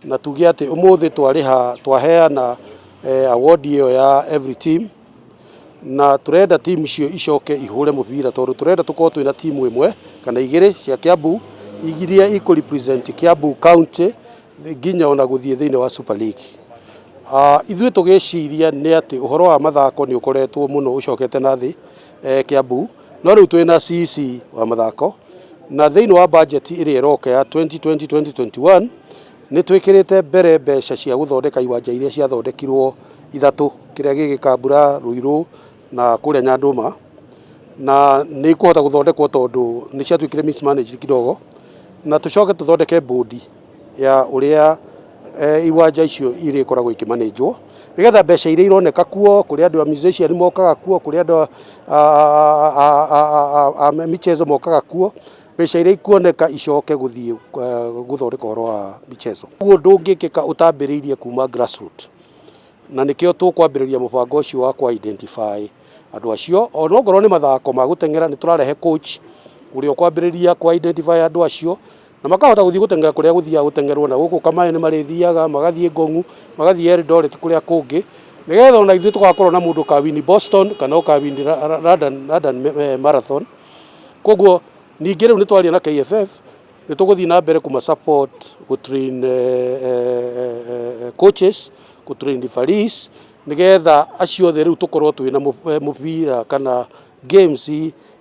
Na tuge atĩ ũmũthĩ twarĩha twaheana award ĩyo ya every team, na turenda team icio icoke ihũre mũbira, tondũ turenda tũkorwo twĩna timu ĩmwe kana igĩrĩ cia Kiambu iria ikũ represent Kiambu County nginya ona gũthiĩ thĩinĩ wa Super League. Ithuĩ tũgĩciria nĩ atĩ ũhoro wa mathako nĩ ũkoretwo mũno ũcokete na thĩ Kiambu, no rĩu twĩna CEC wa mathako, na thĩinĩ wa budget ĩrĩa ĩroka ya 2020-2021 nĩ twĩkĩrĩte mbere mbeca cia gũthondeka iwanja iria ciathondekirwo ithatũ, kĩrĩa gĩ Gĩkambura, Ruiru na kũrĩa Nyandũma, na nĩ ikũhota gũthondekwo tondũ nĩ ciatuĩkire mismanaged kidogo, na tũcoke tũthondeke bodi ya ũrĩa iwanja icio irĩkoragwo ikĩmanĩnjwo, nĩgetha mbeca iria ironeka kuo, kũrĩa andũ a musician mokaga kuo, kũrĩa andũ a michezo mokaga kuo, mbeca iria ikuoneka icoke gũthiĩ gũthondeka ũhoro wa michezo. Ũguo ndũngĩkĩka ũtambĩrĩirie kuma grassroot, na nĩkĩo tũkwambĩrĩria mũbango ũcio wa kũ identify andũ acio. Ona okorwo nĩ mathako ma gũteng'era, nĩ tũrarehe coach ũrĩa ũkwambĩrĩria kũ identify andũ acio na makahota gũthiĩ gũteng'era kũrĩa gũthiaga gũteng'erwo, na gũkũ Kamaĩ nĩ marĩthiaga, magathiĩ Ngong'u, magathiĩ Eldoret, kũrĩa kũngĩ, nĩgetha ona ithuĩ tũgakorwo na mũndũ ũkawini Boston kana ũkawini London Marathon. Koguo ningĩ rĩu nĩ twaria na KFF, nĩ tũgũthiĩ na mbere kũma support gũ train coaches, gũ train referees, nĩgetha acio othe rĩu tũkorwo twĩna mũbira kana games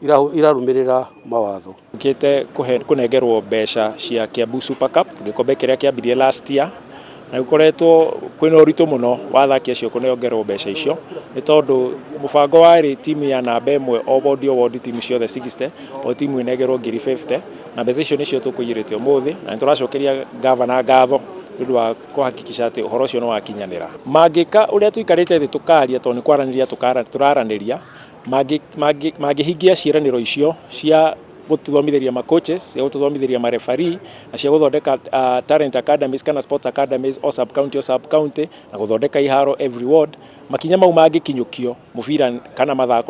irarũmĩrĩra mawatho. Ũkĩte kũnengerwo mbeca cia Kiambu Super Cup, gĩkombe kĩrĩa kĩambirie last year, na gũkoretwo kwĩna ũritũ mũno wa athaki acio kũnengerwo mbeca icio, nĩ tondũ mũbango warĩ timu ya namba 1 o ward, o ward, timu ciothe 60, o timu ĩnengerwo 50,000, na mbeca icio nĩcio tũkũiyũrĩte ũmũthĩ, na nĩ tũracokeria gavana ngatho nĩ ũndũ wa kũhakikisha atĩ ũhoro ũcio nĩ wakinyanĩra. Mangĩka ũrĩa tũikarĩte thĩ tũkaria, tondũ nĩ kwaranĩria tũraranĩria, mangĩhingia ciĩranĩro icio cia gũtũthomithĩria ma coaches, cia gũtũthomithĩria ma referee, na cia gũthondeka talent academies kana sports academies o sub county, o sub county, na gũthondeka iharo every ward, makinya mau mangĩkinyũkio, mũbira kana mathako